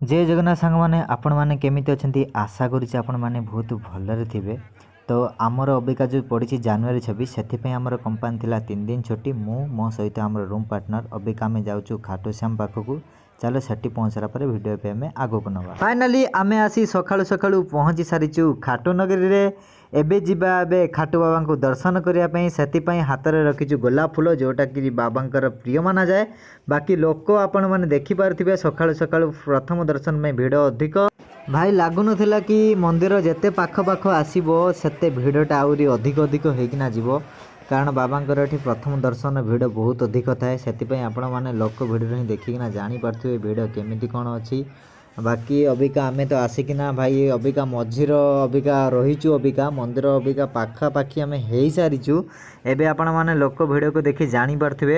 ଜୟ ଜଗନ୍ନାଥ ସାଙ୍ଗମାନେ, ଆପଣମାନେ କେମିତି ଅଛନ୍ତି? ଆଶା କରୁଛି ଆପଣମାନେ ବହୁତ ଭଲରେ ଥିବେ। ତ ଆମର ଅବିକା ଯେଉଁ ପଡ଼ିଛି ଜାନୁଆରୀ 26, ସେଥିପାଇଁ ଆମର କମ୍ପାନୀ ଥିଲା 3 ଦିନ ଛୁଟି। ମୁଁ, ମୋ ସହିତ ଆମର ରୁମ୍ ପାର୍ଟନର, ଅବିକା ଆମେ ଯାଉଛୁ ଖାଟୁଶ୍ୟାମ ପାଖକୁ। ଚାଲ, ସେଠି ପହଞ୍ଚିଲା ପରେ ଭିଡ଼ିଓ ଏବେ ଆମେ ଆଗକୁ ନେବା। ଫାଇନାଲି ଆମେ ଆସି ସକାଳୁ ସକାଳୁ ପହଞ୍ଚି ସାରିଛୁ ଖାଟୁ ନଗରୀରେ। ଏବେ ଯିବା ଏବେ ଖାଟୁ ବାବାଙ୍କୁ ଦର୍ଶନ କରିବା ପାଇଁ। ସେଥିପାଇଁ ହାତରେ ରଖିଛୁ ଗୋଲାପ ଫୁଲ, ଯେଉଁଟାକି ବାବାଙ୍କର ପ୍ରିୟ ମାନାଯାଏ। ବାକି ଲୋକ ଆପଣମାନେ ଦେଖିପାରୁଥିବେ, ସକାଳୁ ସକାଳୁ ପ୍ରଥମ ଦର୍ଶନ ପାଇଁ ଭିଡ଼ ଅଧିକ। ଭାଇ, ଲାଗୁନଥିଲା କି ମନ୍ଦିର ଯେତେ ପାଖ ପାଖ ଆସିବ, ସେତେ ଭିଡ଼ଟା ଆହୁରି ଅଧିକ ଅଧିକ ହେଇକିନା ଯିବ। କାରଣ ବାବାଙ୍କର ଏଠି ପ୍ରଥମ ଦର୍ଶନ ଭିଡ଼ ବହୁତ ଅଧିକ ଥାଏ। ସେଥିପାଇଁ ଆପଣମାନେ ଲୋକ ଭିଡ଼ରୁ ହିଁ ଦେଖିକିନା ଜାଣିପାରୁଥିବେ ଭିଡ଼ କେମିତି କ'ଣ ଅଛି। ବାକି ଅବିକା ଆମେ ତ ଆସିକିନା ଭାଇ ଅବିକା ମଝିର ଅବିକା ରହିଛୁ। ଅବିକା ମନ୍ଦିର ଅବିକା ପାଖାପାଖି ଆମେ ହେଇସାରିଛୁ। ଏବେ ଆପଣମାନେ ଲୋକ ଭିଡ଼କୁ ଦେଖି ଜାଣିପାରୁଥିବେ।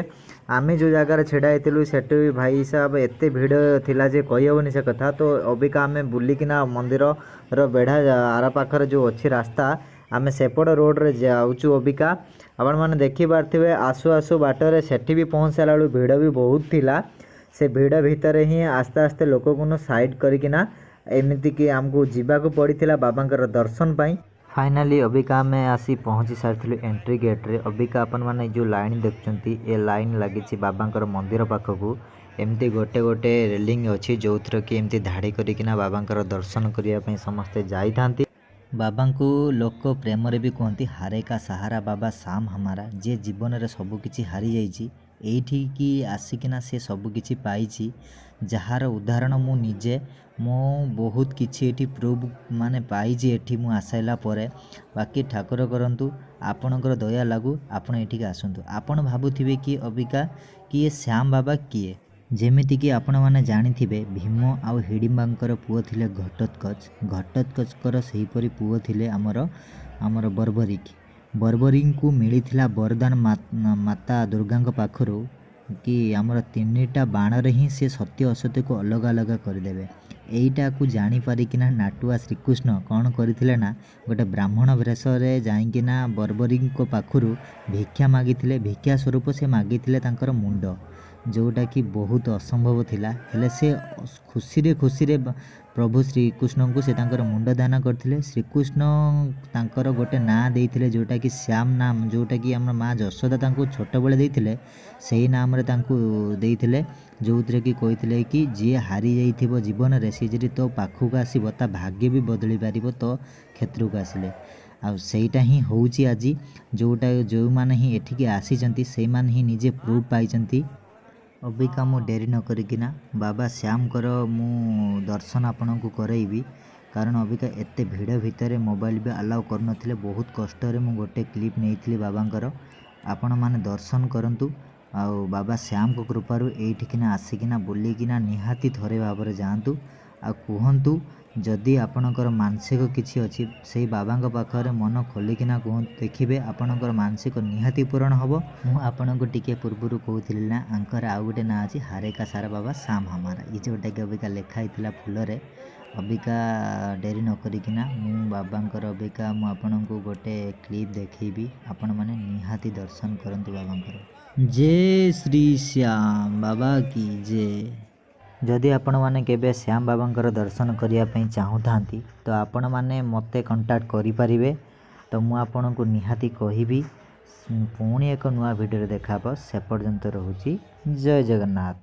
ଆମେ ଯେଉଁ ଜାଗାରେ ଛିଡ଼ା ହେଇଥିଲୁ, ସେଠି ବି ଭାଇ ସାହେବ ଏତେ ଭିଡ଼ ଥିଲା ଯେ କହିହେବନି ସେ କଥା। ତ ଅବିକା ଆମେ ବୁଲିକିନା ମନ୍ଦିରର ବେଢ଼ା ଆର ପାଖରେ ଯେଉଁ ଅଛି ରାସ୍ତା, ଆମେ ସେପଟ ରୋଡ଼ରେ ଯାଉଛୁ ଅବିକା। ଆପଣମାନେ ଦେଖିପାରୁଥିବେ, ଆସୁ ଆସୁ ବାଟରେ ସେଠି ବି ପହଞ୍ଚିଲା ବେଳକୁ ଭିଡ଼ ବି ବହୁତ ଥିଲା। ସେ ଭିଡ଼ ଭିତରେ ହିଁ ଆସ୍ତେ ଆସ୍ତେ ଲୋକକୁ ସାଇଡ଼୍ କରିକିନା ଏମିତିକି ଆମକୁ ଯିବାକୁ ପଡ଼ିଥିଲା ବାବାଙ୍କର ଦର୍ଶନ ପାଇଁ। ଫାଇନାଲି ଅବିକା ଆମେ ଆସି ପହଞ୍ଚି ସାରିଥିଲୁ ଏଣ୍ଟ୍ରି ଗେଟ୍ରେ। ଅବିକା ଆପଣମାନେ ଯେଉଁ ଲାଇନ୍ ଦେଖୁଛନ୍ତି, ଏ ଲାଇନ୍ ଲାଗିଛି ବାବାଙ୍କର ମନ୍ଦିର ପାଖକୁ। ଏମିତି ଗୋଟେ ଗୋଟେ ରେଲିଂ ଅଛି, ଯେଉଁଥିରେ କି ଏମିତି ଧାଡ଼ି କରିକିନା ବାବାଙ୍କର ଦର୍ଶନ କରିବା ପାଇଁ ସମସ୍ତେ ଯାଇଥାନ୍ତି। ବାବାଙ୍କୁ ଲୋକ ପ୍ରେମରେ ବି କୁହନ୍ତି हारे का सहारा बाबा श्याम हमारा। ଯିଏ ଜୀବନରେ ସବୁକିଛି ହାରିଯାଇଛି, ଏଇଠିକି ଆସିକିନା ସେ ସବୁକିଛି ପାଇଛି, ଯାହାର ଉଦାହରଣ ମୁଁ ନିଜେ। ମୁଁ ବହୁତ କିଛି ଏଠି ପ୍ରୁଭ୍ ମାନେ ପାଇଛି ଏଠି ମୁଁ ଆସିଲା ପରେ। ବାକି ଠାକୁର କରନ୍ତୁ ଆପଣଙ୍କର ଦୟା ଲାଗୁ, ଆପଣ ଏଠିକି ଆସନ୍ତୁ। ଆପଣ ଭାବୁଥିବେ କି ଅବିକା କି ଏ ଶ୍ୟାମ ବାବା କିଏ? ଯେମିତିକି ଆପଣମାନେ ଜାଣିଥିବେ, ଭୀମ ଆଉ ହିଡ଼ିମ୍ବାଙ୍କର ପୁଅ ଥିଲେ ଘଟୋତ୍କଚ। ଘଟୋତ୍କଚଙ୍କର ସେହିପରି ପୁଅ ଥିଲେ ଆମର ବର୍ବରିକ। ବର୍ବରିଙ୍କୁ ମିଳିଥିଲା ବରଦାନ ମାତା ଦୁର୍ଗାଙ୍କ ପାଖରୁ କି ଆମର ତିନିଟା ବାଣରେ ହିଁ ସେ ସତ୍ୟ ଅସତ୍ୟକୁ ଅଲଗା ଅଲଗା କରିଦେବେ। ଏଇଟାକୁ ଜାଣିପାରିକିନା ନାଟୁଆ ଶ୍ରୀକୃଷ୍ଣ କ'ଣ କରିଥିଲେ ନା, ଗୋଟେ ବ୍ରାହ୍ମଣ ବେଶରେ ଯାଇକିନା ବର୍ବରିଙ୍କ ପାଖରୁ ଭିକ୍ଷା ମାଗିଥିଲେ। ଭିକ୍ଷା ସ୍ୱରୂପ ସେ ମାଗିଥିଲେ ତାଙ୍କର ମୁଣ୍ଡ, ଯେଉଁଟାକି ବହୁତ ଅସମ୍ଭବ ଥିଲା। ହେଲେ ସେ ଖୁସିରେ ଖୁସିରେ ପ୍ରଭୁ ଶ୍ରୀକୃଷ୍ଣଙ୍କୁ ସେ ତାଙ୍କର ମୁଣ୍ଡ ଦାନ କରିଥିଲେ। ଶ୍ରୀକୃଷ୍ଣ ତାଙ୍କର ଗୋଟେ ନାଁ ଦେଇଥିଲେ, ଯେଉଁଟାକି ଶ୍ୟାମ ନାମ, ଯେଉଁଟାକି ଆମର ମା ଯଶୋଦା ତାଙ୍କୁ ଛୋଟବେଳେ ଦେଇଥିଲେ, ସେଇ ନାମରେ ତାଙ୍କୁ ଦେଇଥିଲେ। ଯେଉଁଥିରେ କି କହିଥିଲେ କି ଯିଏ ହାରି ଯାଇଥିବ ଜୀବନରେ, ସିଏ ଯଦି ତୋ ପାଖକୁ ଆସିବ, ତା ଭାଗ୍ୟ ବି ବଦଳି ପାରିବ ତୋ କ୍ଷେତ୍ରକୁ ଆସିଲେ। ଆଉ ସେଇଟା ହିଁ ହେଉଛି ଆଜି, ଯେଉଁଟା ଯେଉଁମାନେ ହିଁ ଏଠିକି ଆସିଛନ୍ତି, ସେଇମାନେ ହିଁ ନିଜେ ପ୍ରୁଫ୍ ପାଇଛନ୍ତି। ଅବିକା ମୁଁ ଡେରି ନ କରିକିନା ବାବା ଶ୍ୟାମଙ୍କର ମୁଁ ଦର୍ଶନ ଆପଣଙ୍କୁ କରେଇବି। କାରଣ ଅବିକା ଏତେ ଭିଡ଼ ଭିତରେ ମୋବାଇଲ ବି ଆଲାଉ କରୁନଥିଲେ। ବହୁତ କଷ୍ଟରେ ମୁଁ ଗୋଟେ କ୍ଲିପ୍ ନେଇଥିଲି ବାବାଙ୍କର। ଆପଣମାନେ ଦର୍ଶନ କରନ୍ତୁ ଆଉ ବାବା ଶ୍ୟାମଙ୍କ କୃପାରୁ ଏଇଠିକିନା ଆସିକିନା ବୁଲିକିନା ନିହାତି ଥରେ ଭାବରେ ଯାଆନ୍ତୁ। ଆଉ କୁହନ୍ତୁ, ଯଦି ଆପଣଙ୍କର ମାନସିକ କିଛି ଅଛି, ସେଇ ବାବାଙ୍କ ପାଖରେ ମନ ଖୋଲିକିନା କୁହନ୍ତୁ। ଦେଖିବେ, ଆପଣଙ୍କର ମାନସିକ ନିହାତି ପୂରଣ ହେବ। ମୁଁ ଆପଣଙ୍କୁ ଟିକେ ପୂର୍ବରୁ କହୁଥିଲି ନା, ଆଙ୍କର ଆଉ ଗୋଟେ ନାଁ ଅଛି हारे का सहारा बाबा श्याम हमारा। ଇଏ ଯେଉଁଟାକି ଅବିକା ଲେଖା ହେଇଥିଲା ଫୁଲରେ। ଅବିକା ଡେରି ନ କରିକିନା ମୁଁ ବାବାଙ୍କର ଅବିକା ମୁଁ ଆପଣଙ୍କୁ ଗୋଟେ କ୍ଲିପ୍ ଦେଖେଇବି। ଆପଣମାନେ ନିହାତି ଦର୍ଶନ କରନ୍ତୁ ବାବାଙ୍କର। ଜୟ ଶ୍ରୀ ଶ୍ୟାମ बाबा की जय। ଯଦି ଆପଣମାନେ କେବେ ଶ୍ୟାମ ବାବାଙ୍କର ଦର୍ଶନ କରିବା ପାଇଁ ଚାହୁଁଥାନ୍ତି, ତ ଆପଣମାନେ ମୋତେ କଣ୍ଟାକ୍ଟ କରିପାରିବେ। ତ ମୁଁ ଆପଣଙ୍କୁ ନିହାତି କହିବି। ପୁଣି ଏକ ନୂଆ ଭିଡ଼ିଓରେ ଦେଖା ହେବ, ସେ ପର୍ଯ୍ୟନ୍ତ ରହୁଛି। ଜୟ ଜଗନ୍ନାଥ।